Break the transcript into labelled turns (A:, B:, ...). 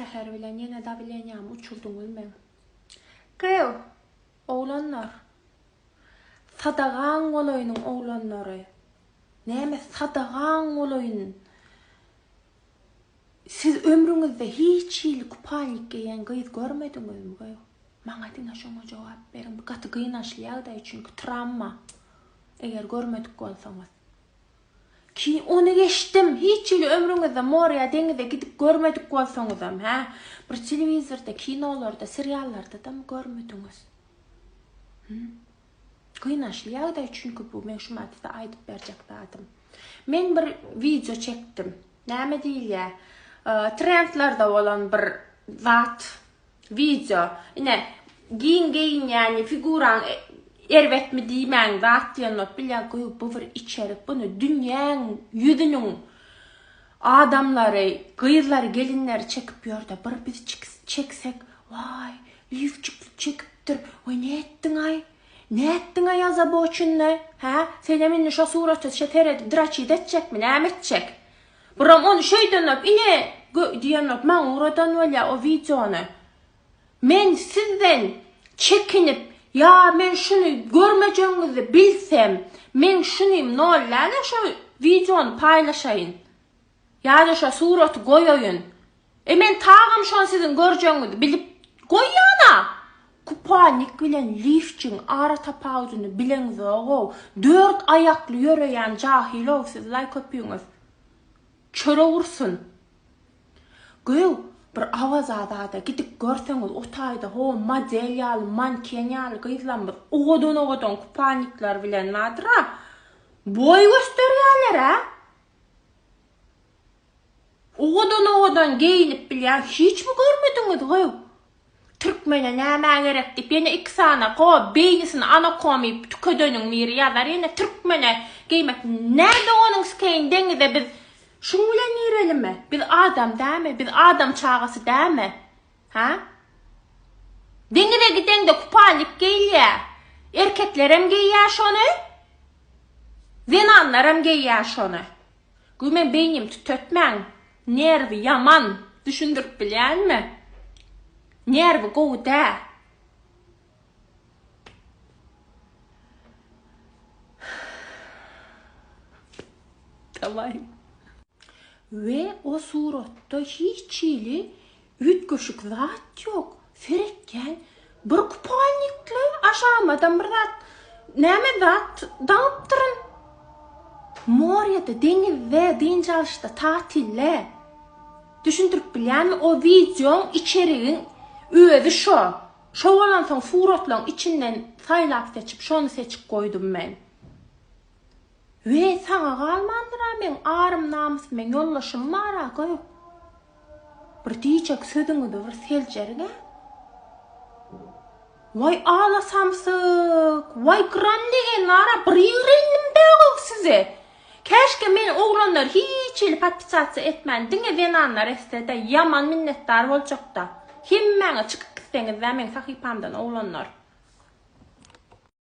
A: Säher bilen ýene dawleniýamy uçurdyňyz meň. Gyw! Oglanlar! Sadagaň bolaýynyň oglanlary! Näme sadagaň bolaýyn! Siz ömrüňizde hiç hili kupalnik geýen gyz görmediňizmi gyw? Maňa diňe şoňa jogap beriň. Bu gaty gynançly ýagdaý çünki trawma. Eger görmedik bolsaňyz. Ki ony geçdim, hiç hili ömrüňizde morýa deňize gidip görmedik bolsaňyzam, hä? Bir telewizorda, kinolarda, seriallardadamy görmediňiz? Hü? Gynançly ýagdaý çünki bu meň şu wagt size aýdyp berjek zadym. Men bir wideo çekdim. Näme diýilýär? Trendlerde bolan bir zat. Wideo. Ine, giň geýinýäni, figuraň erbetmi diýmäň zat diýen bolup bilýär. Goý, bu bir içerik. Buny dünýäň ýüzüniň adamlary, gyzlary, gelinleri çekip ýör-de, bir biz çeksek, waý, lifçikli çekipdir. Waý, nätdiň-aý? Nätdiň-aý azaboçinny? Hä? Senem indi şo surata seredip draçit etjekmi, näme etjek? Buram ony şeýdenok ine gö diýenok maňa ugradan bolýa o wideony. Men sizden çekinip ýa men şuny görmejegiňizi bilsem meň şunym nol dälä şo wideony paýlaşaýyn. Ýa-da şo suraty goýaýyn. E men tagam şony siziň görjegiňizi bilip goýýana. Kupalnik bilen lifçigiň ara tapawudyny bileňzogow. Dört aýakly ýöreýän jahylow sizlaý köpüňiz. Çörek ursun. Göw, bir Awazazada gidip görseňiz o taýda ho model ýaly manken ýaly gyzlarymyz owadan owadan kupalnikler bilen bardyra. Boý gösterýäler-ä. Owadan-owadan geýinip bilýän hiçmi görmediňiz gyw? Türkmene nämä gerek diýip ýene iki sany go beýnisini anakomy tükedeniň biri ýazar ýene türkmene geýmek näme onuň skeýin deňize biz şuň bilen girelimi biz adam dämi biz adam çagasy dämi ha deňize gideňde kupalnik geýilýä erkeklerem geýýä şony zenanlaram geýýä şony. Gü men beýnim tütetmäň. Nerwi ýaman. Düşündirip bilýänmi? Nerwi gowy dä. Daway. We o suratda hiç hili Üýtgeşik zat ýok. Seretýän bir kupalnikli aşamadam bir zat näme zat daňypdyryn. Morýada, deňizde, dynç alyşda, tatilde. Düşündirip bilýänmi? O wideoň içerigiň özi şo. Şo bolansoň suratlaň içinden saýlap-seçip şony seçip goýdum men. We saňa galmandyr-a meň arym namysym meň ýoldaşym bar-a goý. Bir diýjek sözüňizi bir seljeriň-ä. Waý ala samsyk, waý gram degen bar-a bir ýigrendim dägow size. Käşgä meni oglanlar hiç hili podpisasiýa etmän diňe zenanlar etse-de ýaman minnetdar boljakda. Hemmäňiz çykyp gitseňiz-dä meň sahypamdan oglanlar.